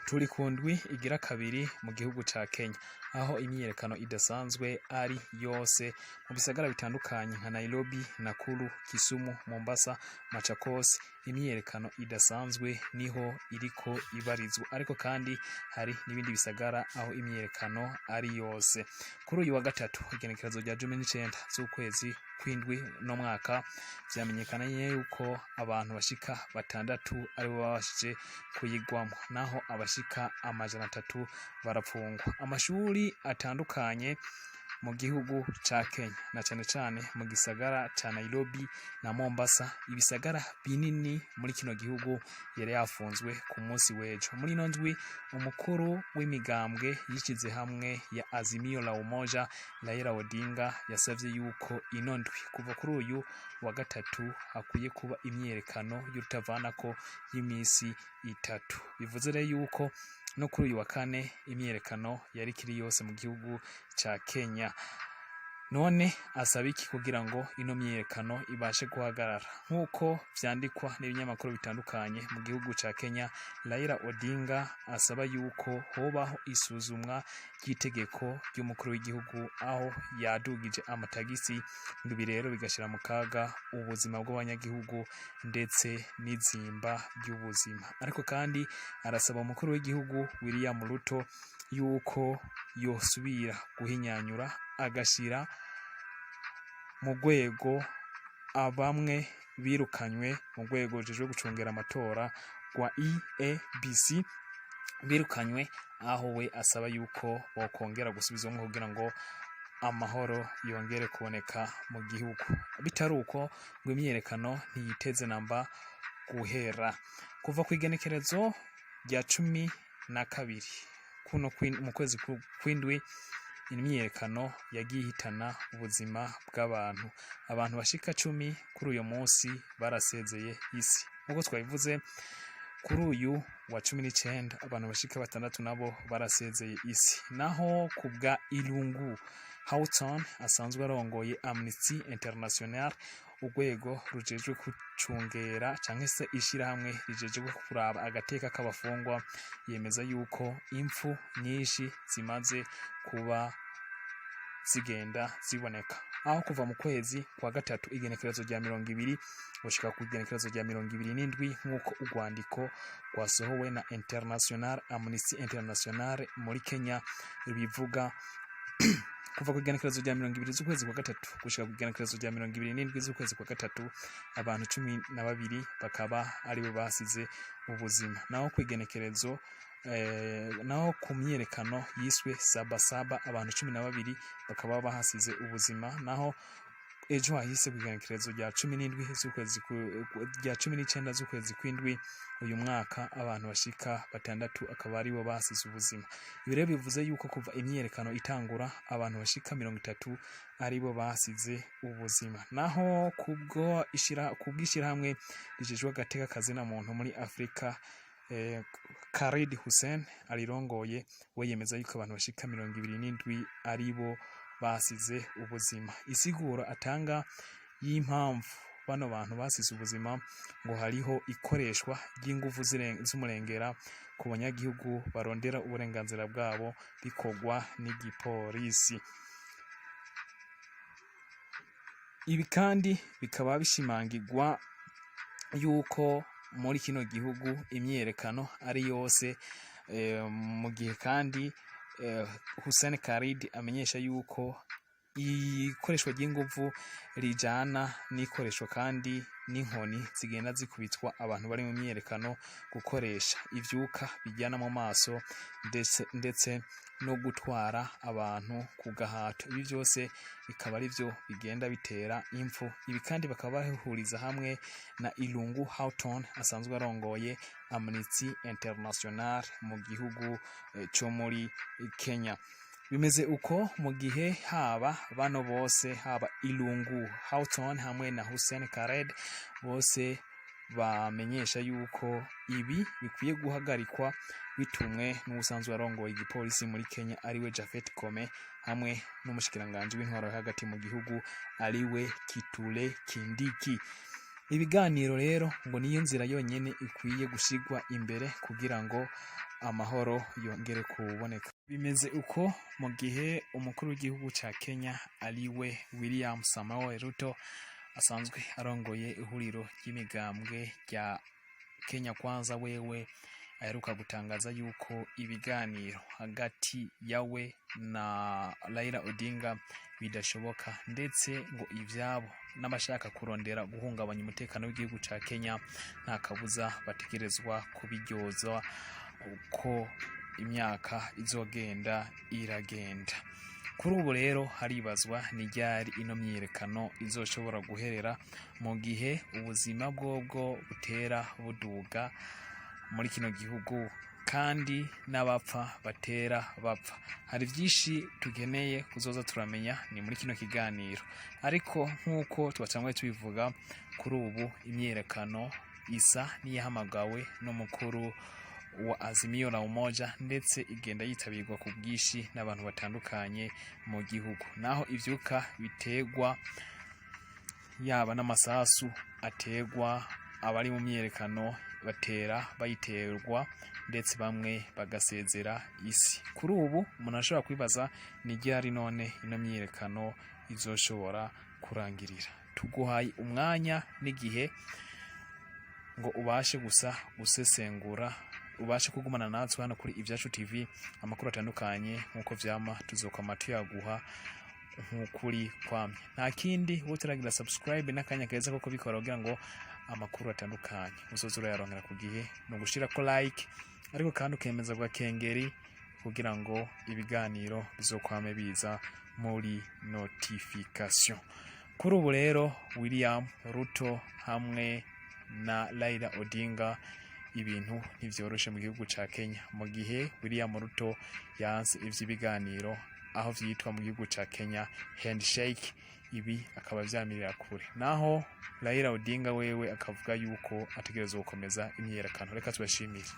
Turi ku ndwi igira kabiri mu gihugu ca Kenya, aho imyiyerekano idasanzwe ari yose mu bisagara bitandukanye nka Nairobi, Nakuru, Kisumu, Mombasa, Machakos. Imyiyerekano idasanzwe niho iriko ibarizwa, ariko kandi hari n'ibindi bisagara aho imyiyerekano ari yose. Kuri uyu wa gatatu, igenekerezo rya 19 z'ukwezi kw'indwi no mwaka, vyamenyekana yuko abantu bashika batandatu aribo babashije kuyigwamo, naho abashika 300 barapfungwa. Amashuri atandukanye mu gihugu ca Kenya, na cane cane mu gisagara ca Nairobi na Mombasa, ibisagara binini muri kino gihugu, yari yafunzwe ku munsi w'ejo. Muri ino ndwi, umukuru w'imigambwe yishize hamwe ya Azimio la Umoja, Raila Odinga, yasavye yuko ino ndwi kuva kuri uyu wa gatatu hakwiye kuba imyiyerekano y'urutavanako y'imisi 3. Bivuze rero yuko no kuri uyu wa kane imyiyerekano yari ikiri yose mu gihugu ca Kenya. None asaba iki kugira ngo ino myiyerekano ibashe guhagarara? Nk'uko vyandikwa n'ibinyamakuru bitandukanye mu gihugu ca Kenya, Raila Odinga asaba yuko hobaho isuzumwa ry'itegeko ry'umukuru w'igihugu aho yadugije amatagisi, ngo ibi rero bigashira mu kaga ubuzima bw'abanyagihugu ndetse n'izimba ry'ubuzima. Ariko kandi arasaba umukuru w'igihugu William Ruto yuko yosubira guhinyanyura, agashira mu rwego abamwe birukanywe mu rwego rujejwe gucungera amatora rwa IEBC birukanywe, aho we asaba yuko bokongera gusubizwamo kugira ngo amahoro yongere kuboneka mu gihugu. Bitari uko, ngo imyiyerekano ntiyiteze namba guhera. Kuva ku igenekerezo rya 12 kuno mu kwezi kw'indwi, imyiyerekano yagiye ihitana ubuzima bw'abantu. Abantu bashika 10 kuri uyu munsi barasezeye isi. Nk'uko twabivuze, kuri uyu wa 19 abantu bashika batandatu nabo barasezeye isi. Naho ku bwa Irungu Houghton, asanzwe arongoye Amnesty International, urwego rujejwe gucungera canke se ishirahamwe rijejwe kuraba agateka k'abafungwa, yemeza yuko impfu nyinshi zimaze kuba zigenda ziboneka, aho kuva mu kwezi kwa gatatu igenekerezo rya 20 gushika ku igenekerezo rya 27, nk'uko urwandiko rwasohowe na International Amnesty International muri Kenya bivuga, kuva ku igenekerezo rya 20 z'ukwezi kwa gatatu gushika ku igenekerezo rya 27 z'ukwezi kwa gatatu, abantu 12 bakaba aribo basize ubuzima. Naho ku igenekerezo naho ku myiyerekano yiswe Sabasaba, abantu 12 bakaba bahasize ubuzima. Naho ejo hahise, ku igenekerezo rya 17 z'ukwezi rya 19 z'ukwezi kw'indwi uyu mwaka, abantu bashika batandatu akaba aribo basize ubuzima. Ibi rero bivuze yuko kuva imyiyerekano itangura, abantu bashika 30 aribo basize ubuzima. Naho kubwo ishira kubw'ishirahamwe rijejwe agateka kazina muntu muri Afrika, Khalid Hussein arirongoye, we yemeza yuko abantu bashika 27 aribo basize ubuzima. Isiguro atanga y'impamvu bano bantu basize ubuzima, ngo hariho ikoreshwa ry'inguvu z'umurengera ku banyagihugu barondera uburenganzira bwabo, bikorwa n'igipolisi. Ibi kandi bikaba bishimangirwa yuko muri kino gihugu imyiyerekano ari yose, mu gihe kandi Hussein Khalid amenyesha yuko ikoreshwa ry'inguvu rijana n'ikoreshwa kandi n'inkoni zigenda zikubitwa abantu bari mu myiyerekano, gukoresha ivyuka bijyana mu maso, ndetse no gutwara abantu ku gahato. Ibi byose bikaba ari byo bigenda bitera impfu. Ibi kandi bakaba bahuriza hamwe na Irungu Houghton, asanzwe arongoye Amnesty International mu gihugu co muri Kenya. Bimeze uko mu gihe haba bano bose, haba Irungu Houghton hamwe na Hussein Khaled, bose bamenyesha yuko ibi bikwiye guhagarikwa bitumwe n'ubusanzwe arongoye igipolisi muri Kenya, ariwe Japhet Koome. hamwe n'umushikiranganji w'intwaro yo hagati mu gihugu, ariwe Kithure Kindiki. Ibiganiro rero ngo niyo nzira yonyene ikwiye gushigwa imbere kugira ngo amahoro yongere kuboneka. Bimeze uko mu gihe umukuru w'igihugu ca Kenya, ariwe William Samoei Ruto, asanzwe arongoye ihuriro ry'imigambwe rya Kenya Kwanza, wewe aheruka gutangaza yuko ibiganiro hagati yawe na Raila Odinga bidashoboka, ndetse ngo ivyabo n'abashaka kurondera guhungabanya umutekano w'igihugu ca Kenya nta kabuza bategerezwa kubiryozwa uko imyaka izogenda iragenda. Kuri ubu rero haribazwa ni ryari ino myiyerekano izoshobora guherera, mu gihe ubuzima bwobwo butera buduga muri kino gihugu kandi n'abapfa batera bapfa. Hari vyinshi tukeneye kuzoza turamenya ni muri kino kiganiro, ariko nk'uko twatanguye tubivuga, kuri ubu imyiyerekano isa n'iyahamagawe n'umukuru wa Azimio la Umoja, ndetse igenda yitabirwa ku bwinshi n'abantu batandukanye mu gihugu, naho ivyuka biterwa, yaba n'amasasu aterwa abari mu myiyerekano, batera bayiterwa, ndetse bamwe bagasezera isi. Kuri ubu umuntu ashobora kwibaza ni ryari none ino myiyerekano izoshobora kurangirira. Tuguhaye umwanya n'igihe ngo ubashe gusa gusesengura, ubashe kugumana natwe hano kuri Ibyacu TV. Amakuru atandukanye nk'uko vyama tuzokwama tuyaguha nk'ukuri kwamye. Nta kindi, wowe utaragira subscribe, n'akanya keza ko kubikora kugira ngo amakuru atandukanye uzoze urayaronkera ku gihe, ni ugushirako like, ariko kandi ukemeza bwa kengeri kugira ngo ibiganiro bizokwame biza muri notification. Kuri ubu rero William Ruto hamwe na Raila Odinga ibintu ntivyoroshe mu gihugu ca Kenya, mu gihe William Ruto yanse ivy'ibiganiro, aho vyitwa mu gihugu ca Kenya handshake, ibi akaba vyamirira kure, naho Raila Odinga wewe akavuga yuko ategerezwa gukomeza imyiyerekano. Reka tubashimire.